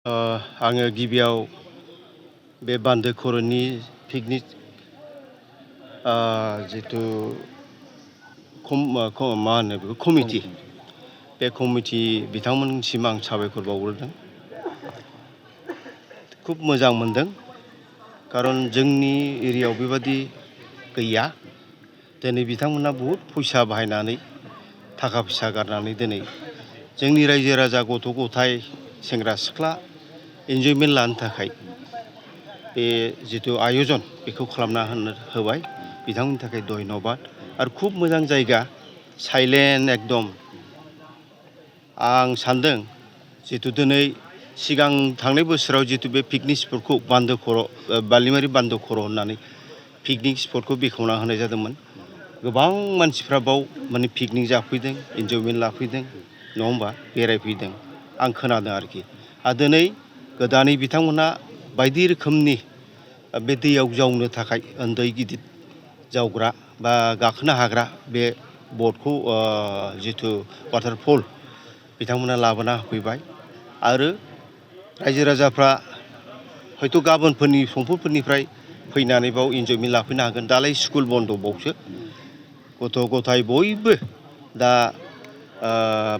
आङो गिबियाव बे बान्दो खर'नि पिकनिक जिथु मा होनो बेखौ कमिटि, बे कमिटि बिथांमोननिसिम आं साबायखर बावग्रोदों। खुब मोजां मोनदों, खारन जोंनि एरियायाव बेबादि गैया। दिनै बिथांमोना बहुद फैसा बाहायनानै, थाखा फैसा गारनानै दिनै जोंनि रायजो राजा गथ' गथाय सेंग्रा सिख्ला एन्जयमेन्ट लानो थाखाय बे जिथु आयजन बेखौ खालामना होबाय। बिथांमोननि थाखाय धन्यबाद। आरो खुब मोजां जायगा, साइलेन्ट एकदम। आं सान्दों जिथु दिनै सिगां थांनाय बोसोराव जिथु बे पिकनिक स्पटखौ बान्दो खर', बालिमारि बान्दो खर' होननानै पिकनिक स्पटखौ बेखेवना होनाय जादोंमोन। गोबां मानसिफ्रा बाव माने पिकनिक जाफैदों, एन्जयमेन्ट लाफैदों, नङा होमबा, बेरायफैदों, आं खोनादों आरोखि। आरो दिनै गोदानै बिथांमोना बायदि रोखोमनि बे दैयाव जावनो थाखाय उन्दै गिदिर जावग्रा बा गाखोनो हाग्रा बे बटखौ जिथु वाटारफल बिथांमोना लाबोना होफैबाय। आरो रायजो राजाफ्रा हयथ' गाबोनफोरनि समफोरनिफ्राय फैनानै बाव एन्जयमेन्ट लाफैनो हागोन। दालाय स्कुल बन्द' बावसो, गथ' गथाय बयबो दा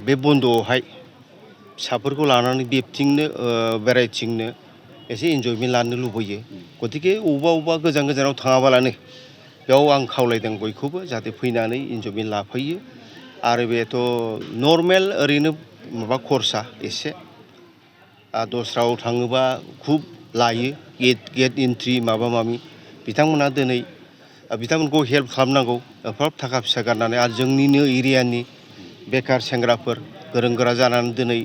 बे बन्द'आवहाय फिसाफोरखौ लानानै बेरायथिंनो, बेरायथिंनो एसे एन्जयमेन्ट लानो लुबैयो। गतिके अबेबा गोजानाव थाङाबालानो बेयाव आं खावलायदों बयखौबो जाहाथे फैनानै एन्जयमेन्ट लाफैयो। आरो बेथ' नर्मेल ओरैनो माबा खरसा एसे, दस्रायाव थाङोबा खुब लायो, गेट एन्ट्रि माबा माबि। बिथांमोना दिनै बिथांमोनखौ हेल्प खालामनांगौ, एफाग्राब थाखा फैसा गारनानै। आरो जोंनिनो एरियानि बेखार सेंग्राफोर गोरों गोरा जानानै दिनै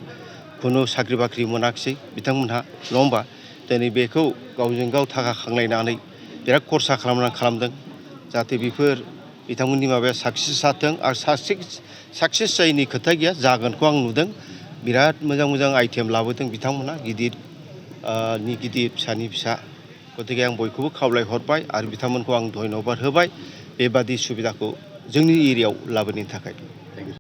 खुनु साख्रि बाख्रि मोनाखिसै बिथांमोनहा, नङा होमबा। दिनै बेखौ गावजों गाव थाखा खांलायनानै बिराद खरसा खालामदों। जाहाथे बेफोर बिथांमोननि माबाया साक्सेस जाथों। आरो साक्सेस जायैनि खोथा गैया, जागोनखौ आं नुदों। बिराद मोजां आइटेम लाबोदों बिथांमोना, गिदिरनि गिदिर, फिसानि फिसा। गतिके आं बयखौबो खावलायहरबाय आरो बिथांमोनखौ आं धन्यबाद होबाय बेबादि सुबिदाखौ जोंनि एरियायाव लाबोनायनि थाखाय।